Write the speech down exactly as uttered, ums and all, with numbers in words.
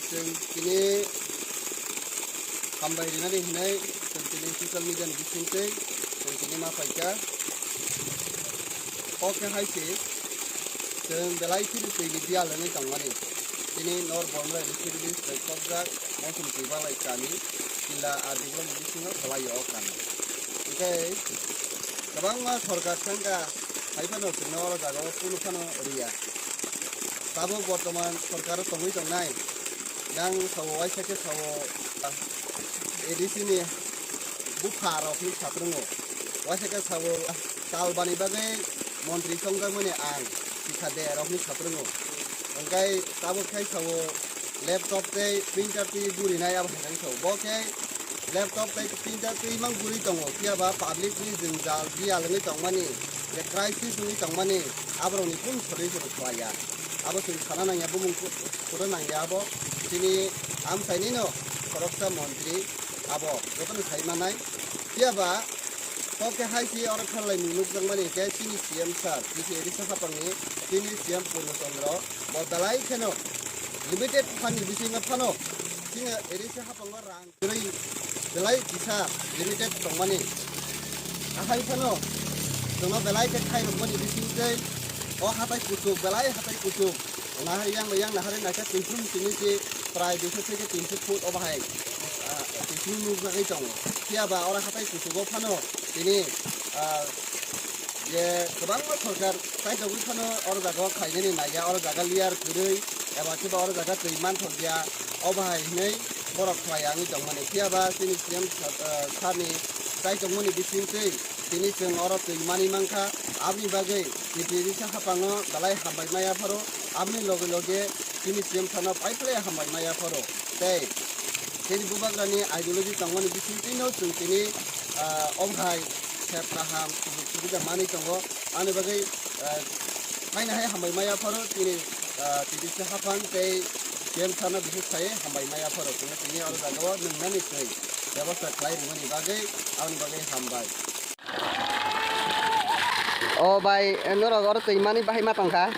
Chwng tini hambai rinani hinwi chwng tini social media ni bisingtwi chwng tini ma paikha. Kok khe hai se chwng belai kheno twi ni biyal wngwi tongmani. Tini nor Bormrai B C village bai kokjak Mosum Twi Balai kami kila a development bisingo kwlaio o kami. Hwnkhe kwbangma sorkar thangkha, hai phano chwngno oro jagao kunu phano riya. Tabuk bortoman sorkaro tongwi tongnai. Yang sao, waisa khe sao, A D C ni bupha rok hinwi satrwngo. Waisa khe sao, talbani bagwi montri chongjakmani ang sikha de rok hinwi satrwngo. Hwnkhe tabuk khe sao, laptop tei printer twi gurinai abo hai sao. Bo khe laptop tei printer twi mang guri tongo, phiya ba public ni jwngjal biyal wngwi tongmani, je crisis wngwi tongmani, aborokni kunu solution khlaiya. Abo chwng sana nangya, bumung ku-, kuda nangya abo. Chini amchainino khoroksa montri abo jotono sai manai. Phiya ba kok khe hai si oro kharlaimung nukjakmani khe chini C M sir, chini A D C haphangni, chini C M Purno Chandra, bo belai kheno limited phan ni bisingo phano chini A D C haphango rang kwrwi belai kisa limited tongmani. Ahai phano chwngno belai khe khairokmani bisingtwi o hatai kuchuk, belai hatai kuchuk. Nahar yang yang nahar naikha twi thum tini si prai duiso theke tinso foot o bahai, ah, twi thum nukjagwi tongo. Phiya ba oro hatai kuchugo phano tini, ah, je kwbangma sorkar chaitogwi phano oro jaga o khlainani naiya, oro jaga layer kwrwi eba khe ba oro jaga twi manthokya, o bahai hinwi borok khlai ya wngwi tongmani. Phiya ba chini C M sir, ah, sir ni chaitokmani bisingtwi tini chwng oro twi manwi mankha, aboni bagwi T T D C haphango belai hambai ma yapharo, aboni loge loge chini C M sir no pai phlai hambai ma yapharo. Tei chini bubagrani ideology tongmani bisingtwino chwng tini, ah, omo hai sep kaham, sujuk subida manwi tongo. Ani bagwi, ah, haino hai hambai ma yapharo chini, ah, T D C haphang tei C M sir no bising sai hambai ma yapharo. Chwngno tini oro jagao nwngnani twi bebosta khlai rwmani bagwi, aboni bagwi hambai. O bai, norok oro twi mani bahai ma tongkha?